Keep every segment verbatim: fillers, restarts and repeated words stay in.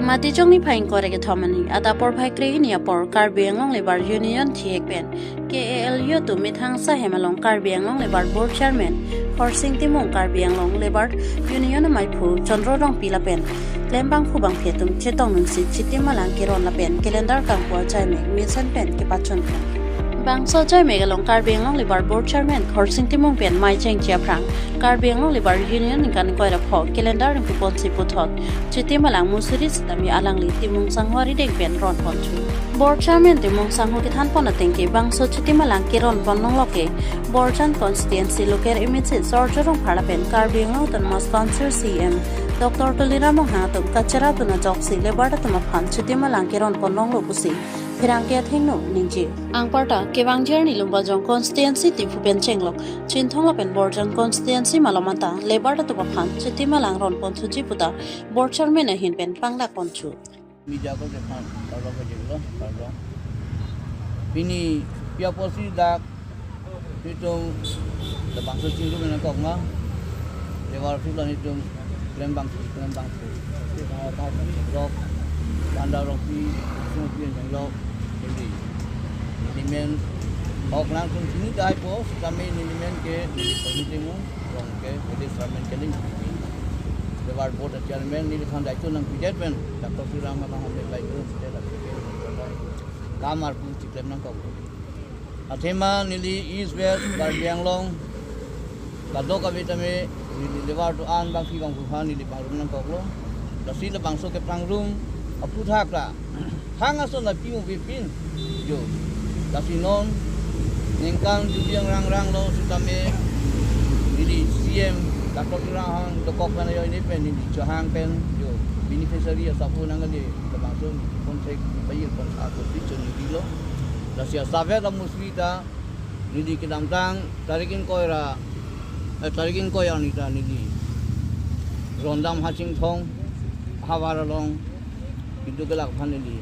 Mati chongni phai ingkoi ra kethom arni adap porphai kre-hini apor Karbi Anglong Labour Union thihek pen K A L U atum methang sahem along Karbi Anglong Labour Board Chairman Khorsing Timung, Karbi Anglong Labour Union amaiphu Chandra Rongpi lapen klembangphu bangphi atum chetong nunsi chitim alang keron lapen calendar kangpu ajai mek mesen pen kepachun. Bangso ajai mek along Karbi Anglong Labour Board Chairman Khorsing Timung pen mei chengche aphrang Karbi Anglong Labour Union ningkan ingkoi ra pho calendar ringpu ponsi puthot chitim alang musuri sitame alangli Timung Sangho arideng pen ron ponthu. Board Chairman Timung Sangho kethan pon ateng ke bangso chitim alang keron pon longlo ke Borjan Constituency Local M A C Surjya Rongphar lapen Karbi Anglong Autonomous Council C E M Doctor Tuliram Ronghang atum kachera tuna joksi labour atum aphan chitim alang keron pon longlo pusi pherangke athengno ningje. Anparta kevangji arni Lumbajong Constituency Timphu pen chenglok Chinthong lapen Borjan Constituency malom anta labour atum aphan chitim alang ron ponthuji puta Board Chairman ahin pen pangdak ponthu. Media ko jephan, parlo ko jeplo, parlo. Pini, pia posi dak, itum, labangso chingrum nangkok ma, labour field an itum, klembang, klembang. Rok, Chandra Rongpi, Sungpi, Jenglok, Hindi. Nelimen, ok nangtum chini dai po, sitame nelimen ke, neli committee mu, rong ke, Village Chairman ke ling. Labour Board Chairman neliphan daito nangpidet pen, Doctor Tuliram Ronghang amen bai guru site la ke. Kam arpu chiklem nangkok. Athema neli East West Karbi Anglong kadokave tame neli labour atum an bangphi bangphu aphan neli pangrum nangkoklo. Lasi labangso kepangrum aphuthak la hang ason la pimu bipin jo. Lasi non ningkan juli angrang rang lo sitame neli C M Doctor Tuliram Ronghang dokok pen ajoine pen neli chohang pen jo beneficiary asap nangle labangso konthek payir pon ako pichon neli lo. Lasi asap lamus ta neli kedamtang tarik ingkoi ra, eh, tarik ingkoi arni ta neli rondam ha Chinthong havar along kedo kelak aphan neli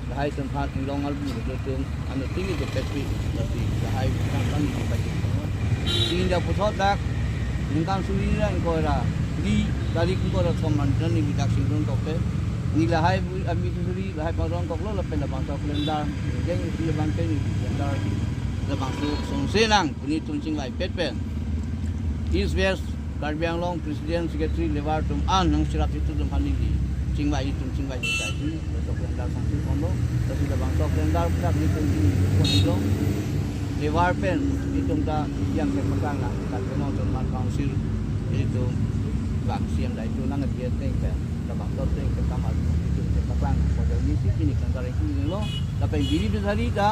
lahai atum aphan inglong arbu atum ano tinggi ke pepi lasi lahai atum aphan neli pajik. Sehingga puthot dak ningkan suri ra ingkoi ra di tarik ingkoi ra thom arni ta neli dak Chinthong toke neli lahai bu ami suri lahai pangrum koklo lapen labangso calendar jeng isi labang ke neli calendar labangso songse nang puni tum chingvaipet pen East West Karbi Anglong President Secretary labour atum an nangcherap itum aphan neli chingvai itum chingvai itum chingvai itum. Labangso calendar songsi kondo, lasi labangso calendar puthak nelitum chingvai itum kondo. Labour pen itum ta yang ke paklang nang, Karbi Anglong Autonomous Council itum bang C M daito nangpi ateng pen, labangso ateng pen kamar itum ke paklang, pada ini si pini calendar itum lo, lapen biri besari ta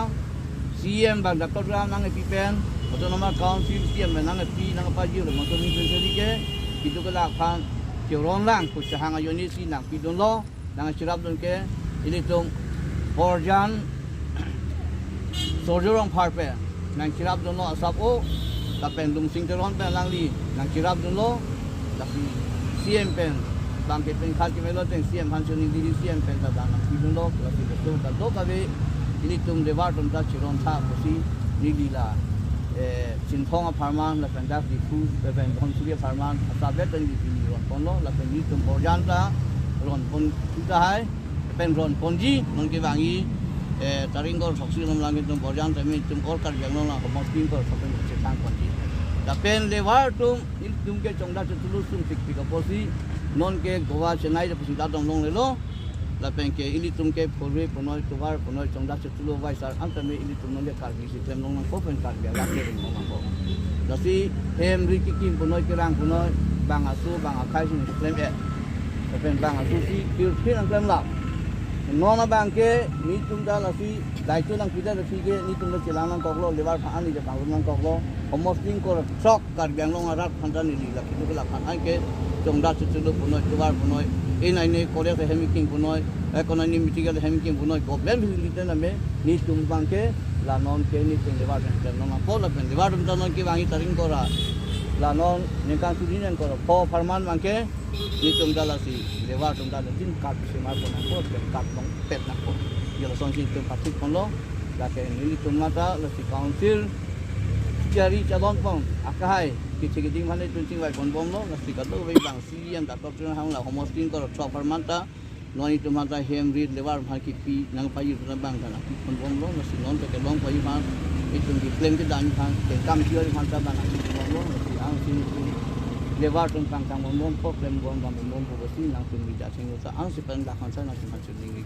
C M bang Doctor Tuliram nangpi pen, Autonomous Council C M nangpi nangpajir lo motor ni sendiri ke, itum kelak aphan keron lang, pu chahang ajoine si nangpidunlo, nangcherapdun ke, ilitum Borjan Surjya Rongphar pen nangcherapdunlo asap o, lapen Lungsing Teron pen alangli nangcherapdunlo, lapen C M pen bang ke pen khat kemelo teng C M aphan choni diri C M pen ta dam nangpidunlo, lapen betul kadokave ilitum labour atum ta cheron tha pusi neli la, eh, Chinthong apharman lapen dak Diphu lapen Dhonsiri apharman asap pen neli pini ron ponlo, lapen nelitum Borjan ta ron pon kita hai, lapen ron ponji non kevangji, eh, tarik ingkoi throksi along lang itum Borjan tame itum all Karbi Anglong lang homos pin kor throksi chetang ponji. Lapen labour atum itum ke chongda chetulu sung tik tik apotsi non ke Goa Chennai ta pusi ladom longlelo. Lapen ke ilitum ke phurve punoi tovar punoi chongda chetulu vaisar an tame ilitum non ke Karbi si klem long nangkok pen Karbi alam ke ring long nangkok. Lasi hem ri kekim punoi kerang punoi bang aso bang akhai si klem e. Lapen bang aso si pirpir nangklem lap. Non abang ke nelitum ta lasi daito nangpidet lasi ke nelitum ta chelang nangkoklo, labour aphan neli ta pangrum nangkoklo. Homos pin kor throk Karbi Anglong arat aphan ta neli la kedo kelak aphan anke chongda chetulu punoi tovar punoi, inai ne college ahem kekim punoi, economy meeting ahem kekim punoi, government facility tame nelitum abang ke la non ke nelitum labour pen pen non apo lapen labour atum ta non kevangji tarik ingkoi ra la non ningkan suri ingkoi ra pho apharman abang ke nelitum ta lasi labour atum ta latin card semar pon nangpo, pen card longpet nangpo. Jala songsi itum pathik ponlo, lake nelitum mata lasi council chari chalon pon akahai kithi kiding mane itum chingvai ponbomlo, lasi kadokave bang C E M Doctor Tuliram Ronghang la homos pin kor throk apharman ta Non itum aphan ta hem rit levar aphan kipi nangpajir aphan abang ta nangpipon bomlo, lasi non ta kelong pajir aphan, itum keklem kedam aphan, kengkam kior aphan ta abang nangpipon bomlo, lasi angsi itum levar atum kangkang bom bom, po klem bom bom bom bom, lasi nangtum media athengno ta angsi pen lakhon sa nangtum aphan choningri.